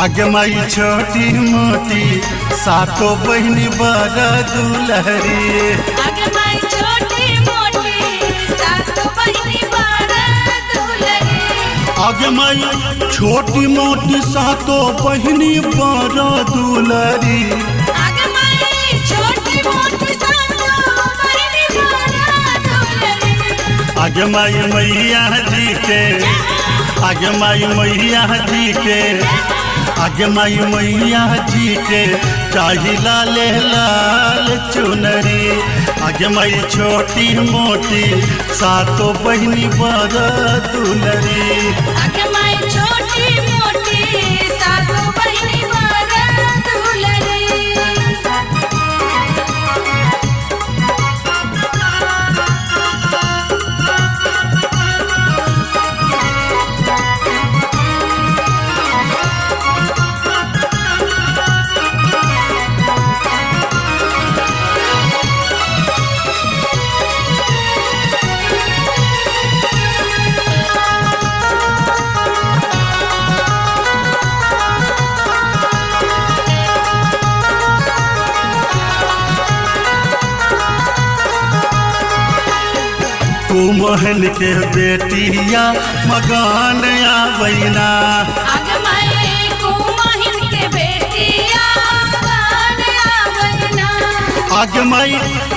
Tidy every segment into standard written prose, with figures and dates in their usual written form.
आगे माई छोटी मोटी सातो बहिनी बड़ दुलहरी। आगे माई छोटी मोटी सातो बहिनी बड़ दुलरी। आगे माई छोटी मोटी सातो बहिनी बड़ दुलरी। आगे माई छोटी मोटी सातो बहिनी बड़ दुलरी। आगे माई मैया जी के, आगे माई मैया जी के, आगे माई मैया जी के चाही लाल लाल चुनरी। आगे माई छोटी मोटी सातो बहिनी बड़ दुलरी। आगे माई छोटी मोटी सातो बहिनी बड़ दुलरी। कुमहन के बेटिया मगन आबैना। आगे माई कुमहन के बेटिया मगन आबैना। आगे माई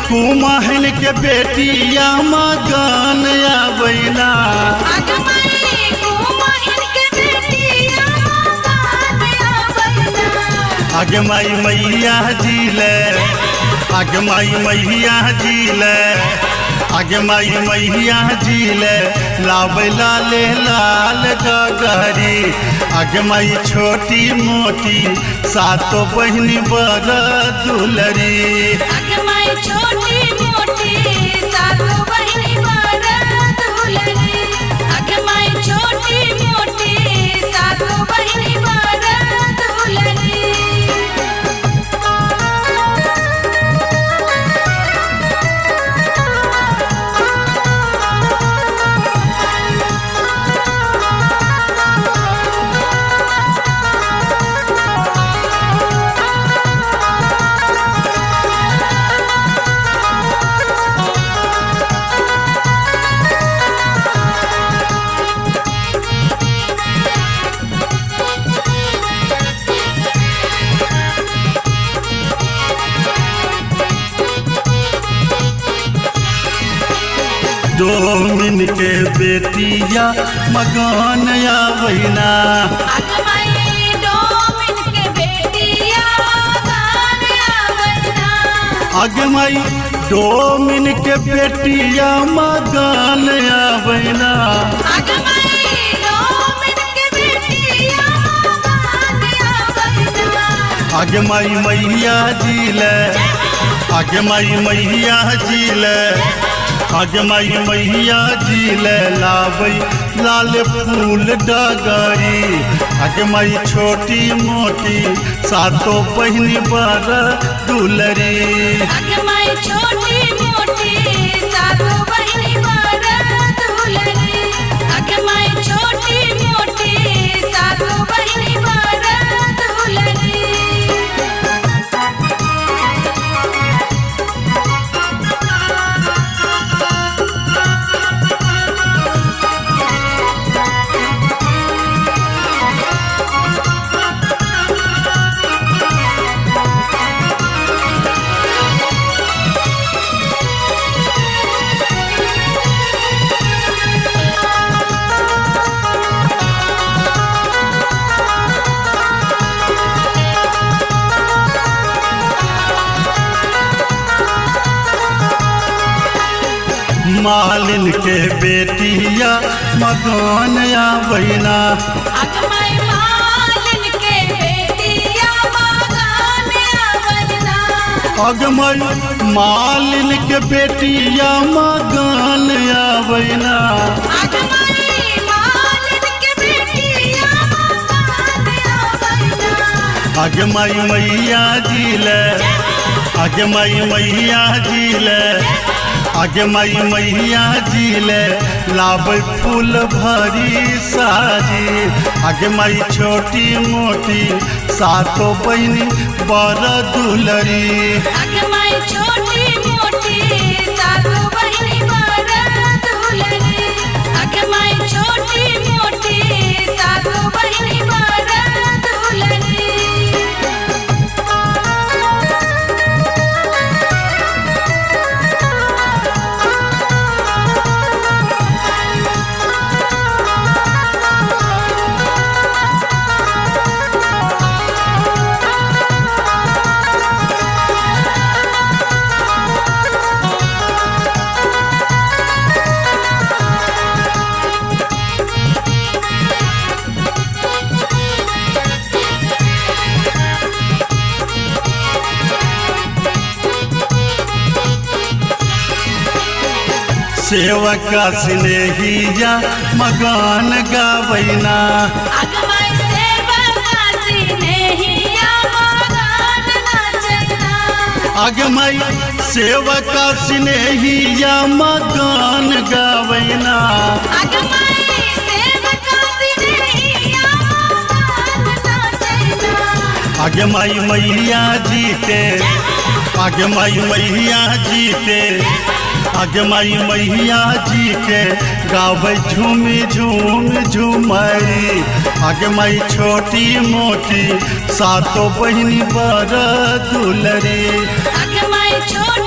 कुमहन के बेटिया मगन आबैना। आगे माई कुमहन के बेटिया मगन आबैना। आगे माई मैया जी ले, आगे माई मैया जी ले, आगे माई मैया जी ले लाबै लाल लाल गगरी। आगे माई छोटी मोटी सातो बहिनी बड़ दुलरी। आगे माई छोटी मोटी सातो बहिनी बड़ दुलरी। आगे माई छोटी मोटी सातो बहिनी बड़ दुलरी। डोमिन के बेटिया मगन आबैना। आगे माई डोमिन के बेटिया मगन आबैना। आगे माई डोमिन के बेटिया मगन आबैना। आगे माई डोमिन के बेटिया मगन आबैना। आगे माई मैया जी ले, आगे माई मैया जी ले, आगे माई मैया जी ले लाबै लाल फूल डगरी। आगे माई छोटी मोटी सातो बहिनी बड़ दुलरी। आगे माई छोटी मोटी सातो बहिनी बड़ दुलरी। आगे माई छोटी मोटी सातो बहिनी बड़ दुलरी। मालिन के बेटिया मगन आबैना। आगे माई मालिन के बेटिया मगन आबैना। आगे माई मालिन के बेटिया मगन आबैना। आगे माई मालिन के बेटिया मगन आबैना। आगे माई मैया जी ले, आगे माई मैया जी ले, आगे माई मैया जी ले लाबै फूल भरी सारी। आगे माई छोटी मोटी सातो बहिनी बड़ दुलरी। आगे माई छोटी मोटी सातो बहिनी बड़ दुलरी। आगे माई छोटी मोटी सातो बहिनी बड़ दुलरी। सेवका स्नेहिया मगन गावैना। आगे माई सेवका स्नेहिया मगन नाचैना। आगे माई सेवका स्नेहिया मगन गावैना। आगे माई सेवका स्नेहिया मगन नाचैना। आगे माई मैया जी के, आगे माई मैया जी के, आगे माई मैया जी के गावे झूमी झूम झूमरी। आगे माई छोटी मोटी सातो बहिनी बड़ दुलरी। आगे माई छोटी